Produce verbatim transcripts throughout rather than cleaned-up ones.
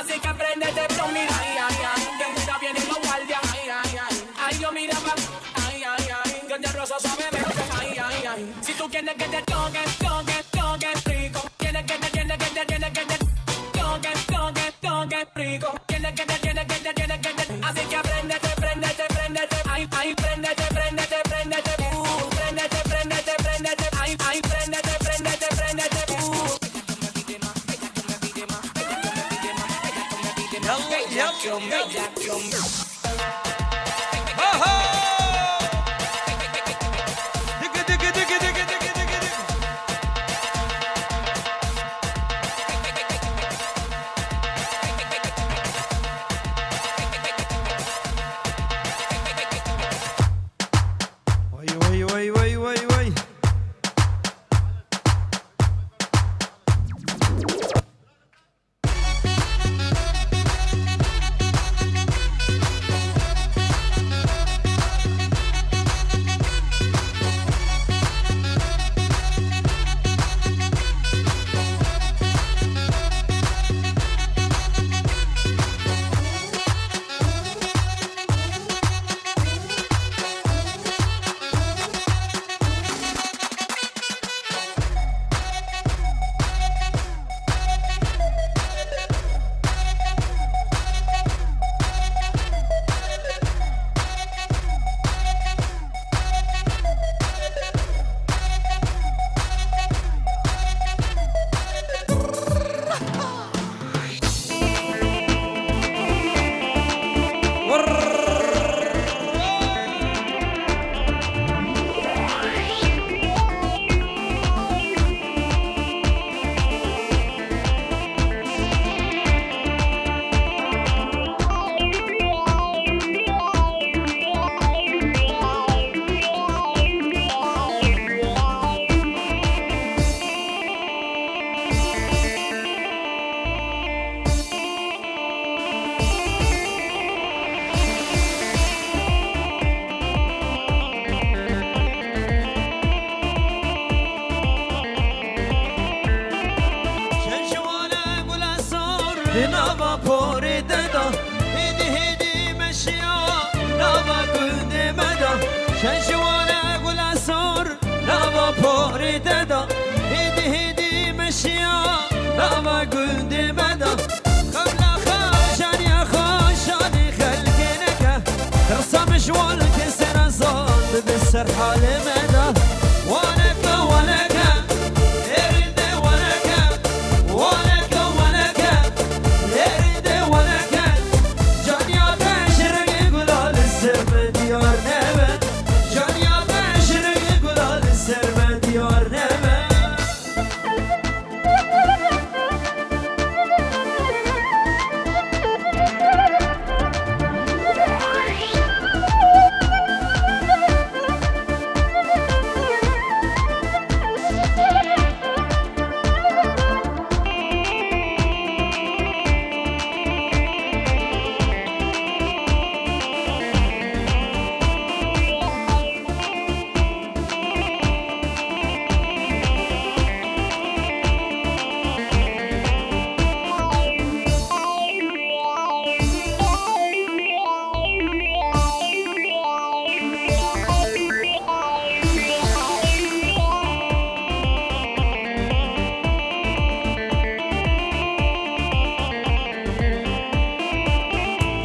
Así que aprende de flow, mira, ay, ay, ay, que ahora vienen los guardias, ay, ay, ay. Ay, yo mira más, ay, ay, ay, que de rosa suavemente, ay, ay, ay. Si tú quieres que te toque, toque, toque rico, tienes que te, tienes que te, tienes que te toque, toque, toque rico, tienes que te, tienes que te, tienes que te. Así que aprende, aprende, aprende, ay, ay, aprende, aprende, aprende, uh, aprende, aprende, aprende, ay, ay, aprende, aprende, aprende, uh. Yalla, yalla, yalla. Oho! Digi, digi, digi. Vay, vay, vay, vay, vay, vay. Şeş wane gule sor di nava porê te de, hêdî hêdî meşiya nava gundê me de. Şeş wane gule sor nava porê te de, hêdî hêdî meşiya nava gundê me de. Xemla xwe, jariya xwe, şanî xelkê neke. Risa min ji wan kesê re zand bi ser halê me de. Waneke, waneke, êrî de waneke. Waneke, waneke, êrî de waneke. Caniya te ji rengê gula li ser me diyar nebe. Caniya te ji rengê gula li ser me diyar nebe.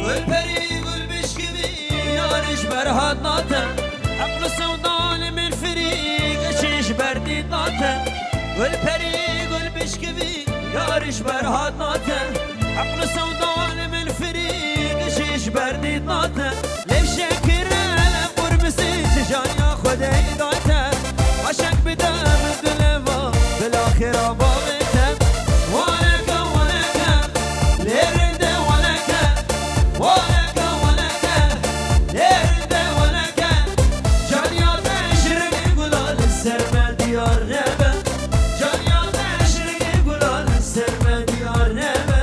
Gulperî gul bişkivî, yar ji ber hat nate. Eql û sewda li min firî, geçî ji ber dît nate. Gulperî gul bişkivî, yar ji ber hat nate. Eql û sewda li min firî, geçî ji ber dît nate. Lêv şekire, lêv qurmisî, ji janiya Xwedê date. Paşek bide min dilê va, bila xêra bavê te. Waneke, waneke, lê rinde waneke. Waneke, waneke, lê rinde waneke. Caniya te ji rengê gula li ser me diyar nebe. Caniya te ji rengê gula li ser me diyar nebe.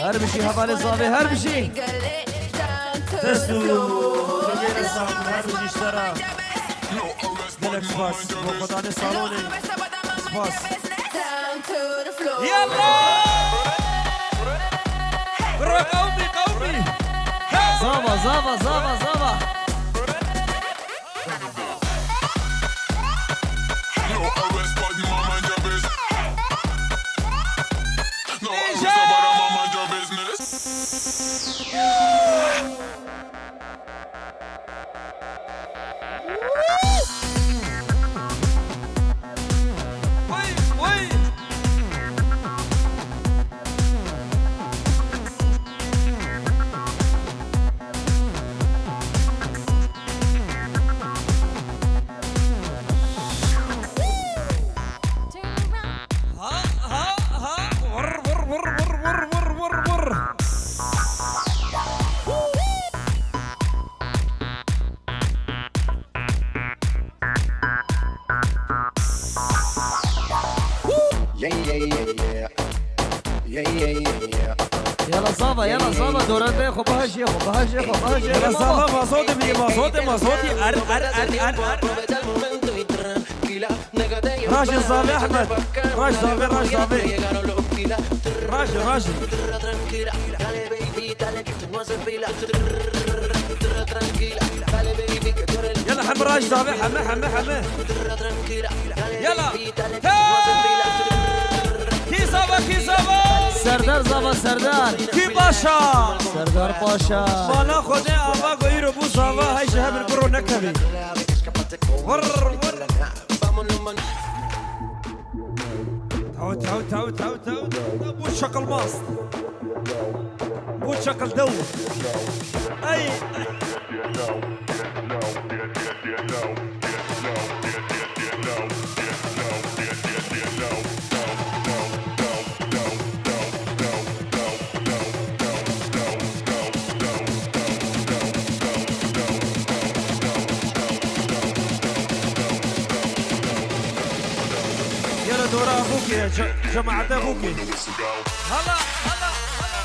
Her bijî hevalê zavê, her bijî. Dest û dilê sağ, her bijî ji te re. Gelek spas. Bo xwedanê salonê. Spas. Yalla! Bro, qewmî, qewmî. Zava, zava, zava, zava. Ha, ha, ha. Vur, vur, vur. Yeah, yeah, yeah, yeah. Yeah, yeah, yeah, yeah. Yala zava, yala zava, dorende xwe bahejê, xwe bahejê, xwe bahejê. Yala zava, mazotê bî, mazotê, mazotê. Er, er, er, er, er. Rajê zavê Ehmed. Raj zavê, raj zavê. Rajê, rajê. Yala heme raj zavê, heme, heme, heme. Yala. Hey! Kî zava, kî zava? Serdar zava, Serdar. Kî paşa? Serdar Paşa. Mala Xwedê ava go îro bû zava, hey ji hev li guro nekevî. Vur, vur. Taw, taw, taw. Bu çakılmaz. Bu çakıldı. Ay. Yala dora bûkê, ce-, cemaate bûkê. Hala, hala, hala.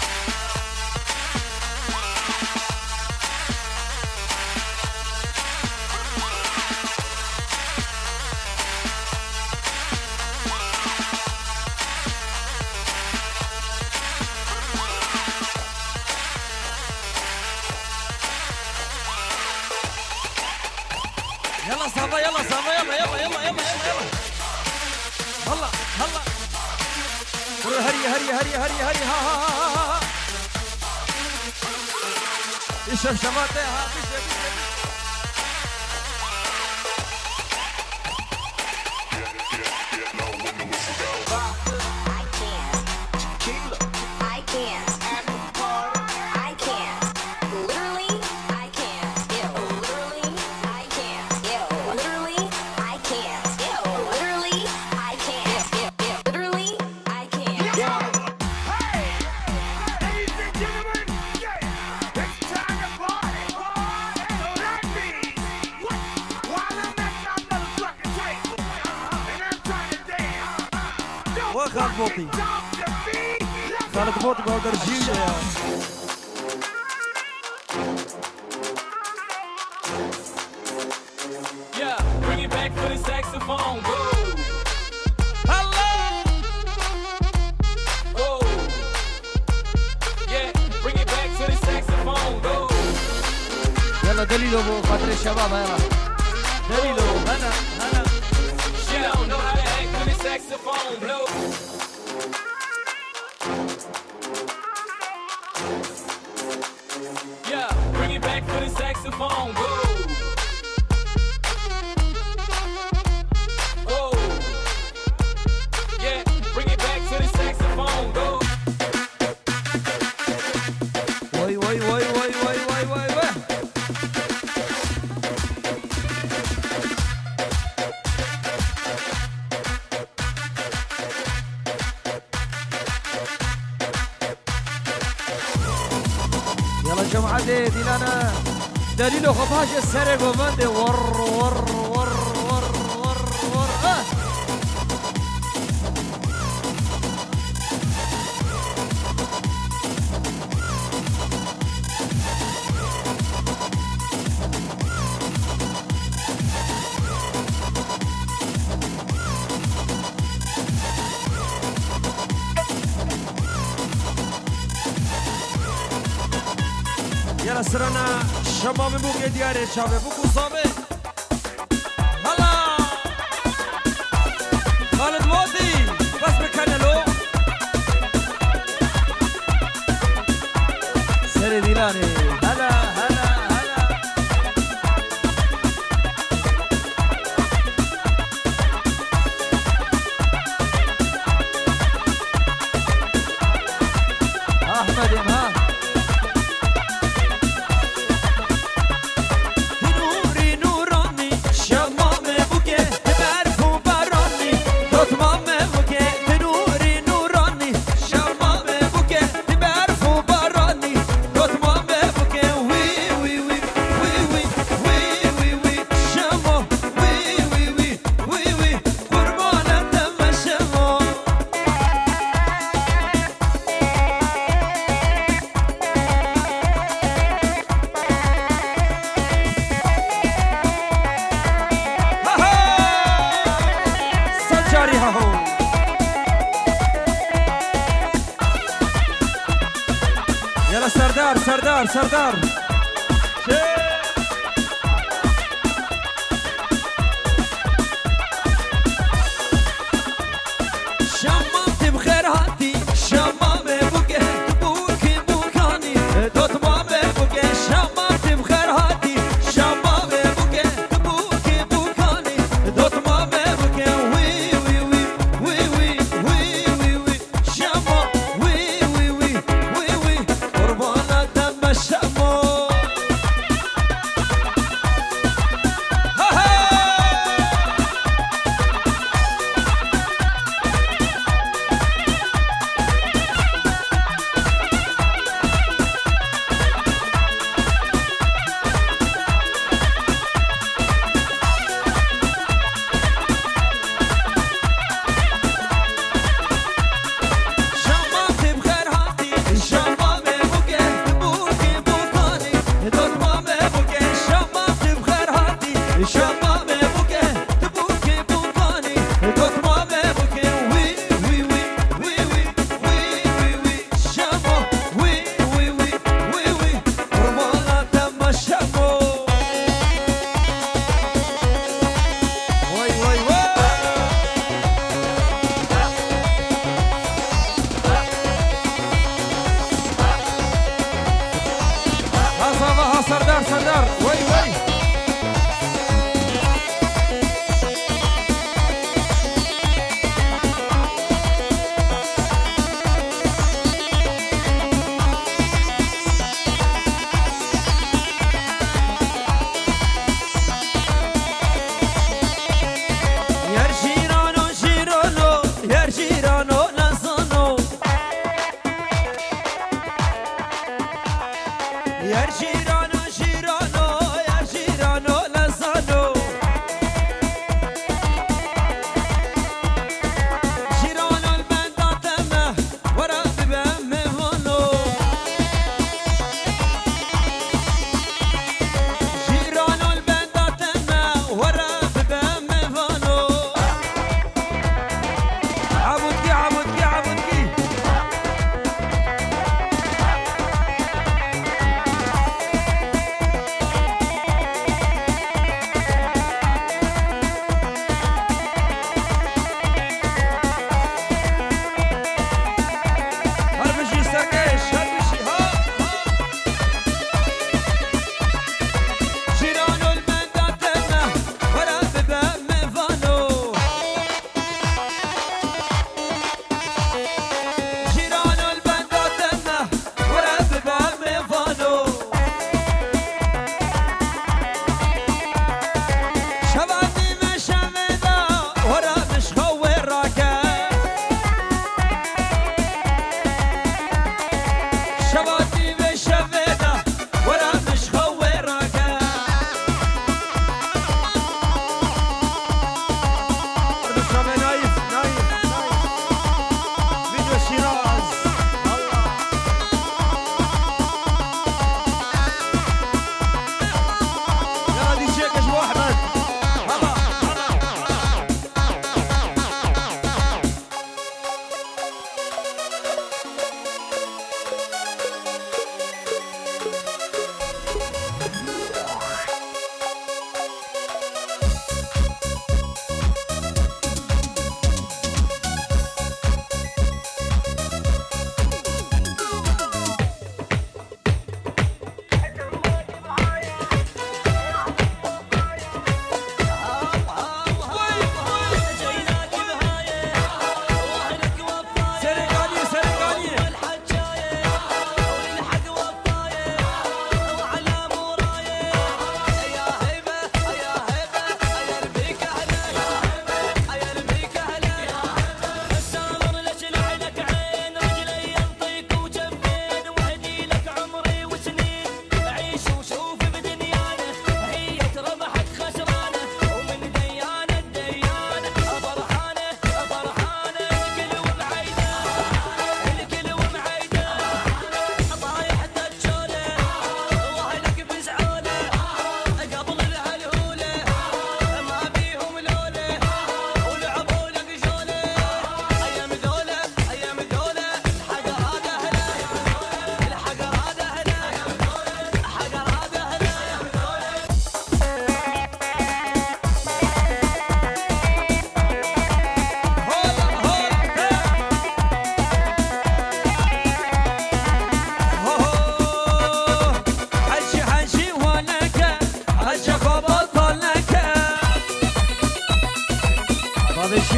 Yala zava, yala zava, yala, yala, yala, yala, yala, yala. Hala, hala. Bro, herî, herî, herî, herî, herî, ha, ha, ha, ha, ha, ha. Îşev şeva te, ha, bişe, bişe, bişe. I can't. Tequila. I can't. At the party. I can't. Literally, I can't. Ew. Literally, I can't. Ew. Literally, I can't. Ew. Literally, I can't. Ew. Ew. Literally, I can't. Yo! Hey! Ladies and gentlemen, yeah! It's time to party! Party! So that means what? While I'm at my motherfucking table, and I'm trying to dance, don't Welcome, fucking Bobby. Talk to me! Let's Xalid Bot go! Balder jî ya. Yeah, bring it back for the saxophone, go. Hello. Oh. Yeah, bring it back to the saxophone, go. Yalla Delîlo bo xatirê şebaba yalla. Delîlo, hana, hana. She don't know how to act when the saxophone blow. Yeah, bring it back for the saxophone, go. Oh. Yeah, bring it back to the saxophone, go. Vay, vay, vay. Yala cemaetê dîlane. Delîlo xwe paşê serê govendê. Wor, wor, wor, wor, wor, wor. Ah! Yala sirana şema min bûkê diyarê çavê bûk û zavê. Hala! Xalid Vatî, bes bikene lo. Serê Dîlanê. Hala, hala, hala. Ahmedê me. Di nûrî nûranî, şema me bûke, di berf û baranî. Dotma me bûke, di nûrî nûranî, şema me bûke, di berf û baranî. Dotma me bûke, wî, wî, wî, wî, wî, wî, wî, wî, wî, şema, wî, wî, wî. Wî, wî, qurbana te me şemo. Ha, ha! Sed carî ha ho. Yala Serdar, Serdar, Serdar. Çê! Şema te bi xêr hatî, şema me bûke, bûkî bûkanî. Dotma me bûke, şema te bi xêr hatî, şema me bûke, bûkî bûkanî. Dotma me bûke, wî, wî, wî, wî, wî, wî, wî, wî, wî. Şema, wî, wî, wî, wî, wî. Qurbana te me şemo.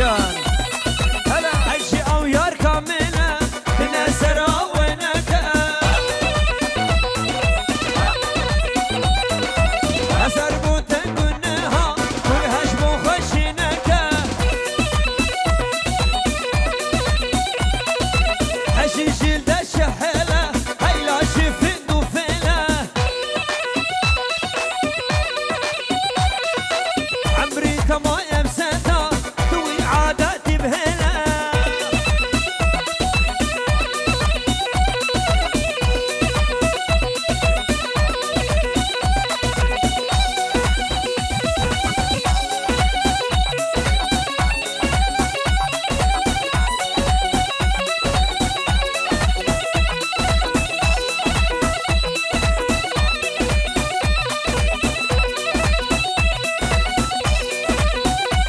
Hela. Hecî ew yar kamil e, dine sera wê neke. Eser bû teng û niha, hûn hej bû xweşî neke. Hecî jîl de şehele, heyla şifin du fele. Emrî temayem seta, tu wî adetî bihêle.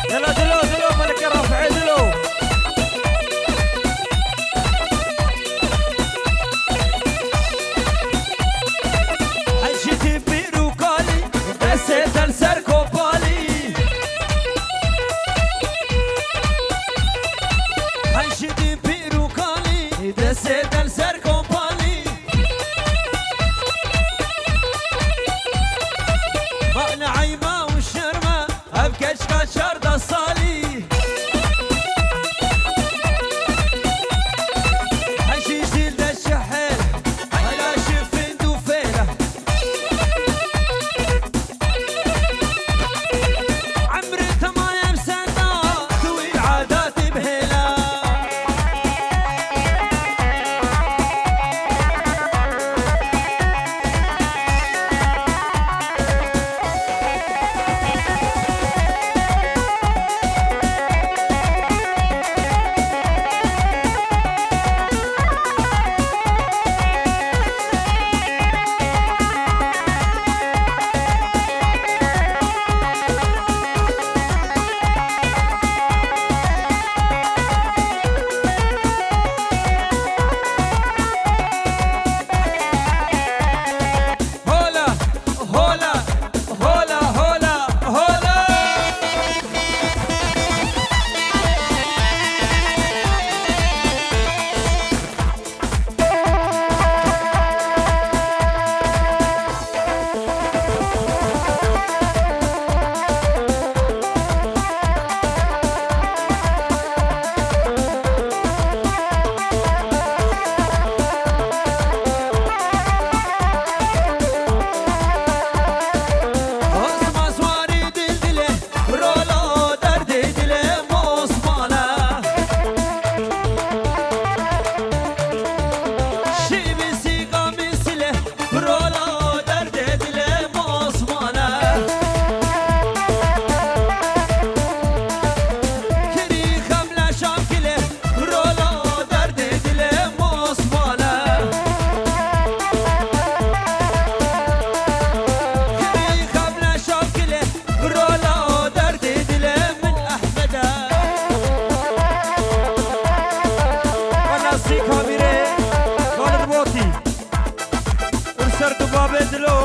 Dilo, dilo, dilo, Melike Rafi'ê dilo. Hecî dî pîr û kalî, destê te li ser kopalî. Hecî dî pîr û kalî, destê te li ser kopalî. Ma ne eyba û şerm e, ev keçika çardeh salî. Hecî jîl de şehel, hela şifin du fêle. Emrê temayem seta, tu wî adetî bihêle. Hola, hola, hola, hola, hola. Osman Suarî dil dile, rolo derdê dilê Osman e. Şîvî sîka misile, rolo derdê dilê Osman e. Kirî xemle şakile, rolo derdê dilê Osman e. Kirî xemle şakile, rolo derdê dilê min Ehmed e. Anasî kamîrê Xalid Botî. Û ser dubabê dilo.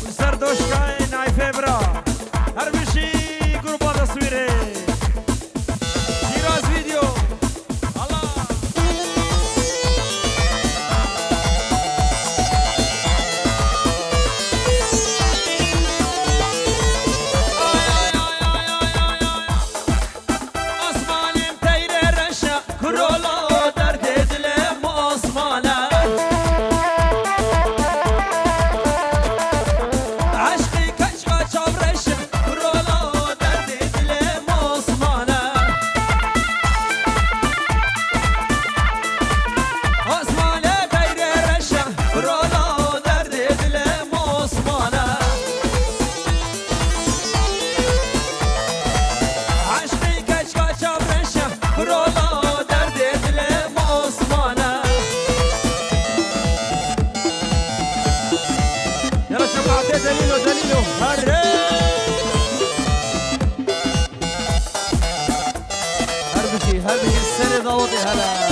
Û ser doşkayê Nayfê bira. Her bijî gruba Deswîrê. Şîraz Video. Allah. Osmanê min teyre reş e, kurolo derdê dilê min Osman e. Eşqê keçika çavreş e, kurolo derdê dilê min Osman e. Osmanê teyre reş e, kurolo derdê dilê min Osman e. Eşqê keçika çavreş e, rolo derdê dilê min Osman e. Yala şefaatê delîlo, delîlo. Herre. Her bijî, her bijî serê dawetê hele.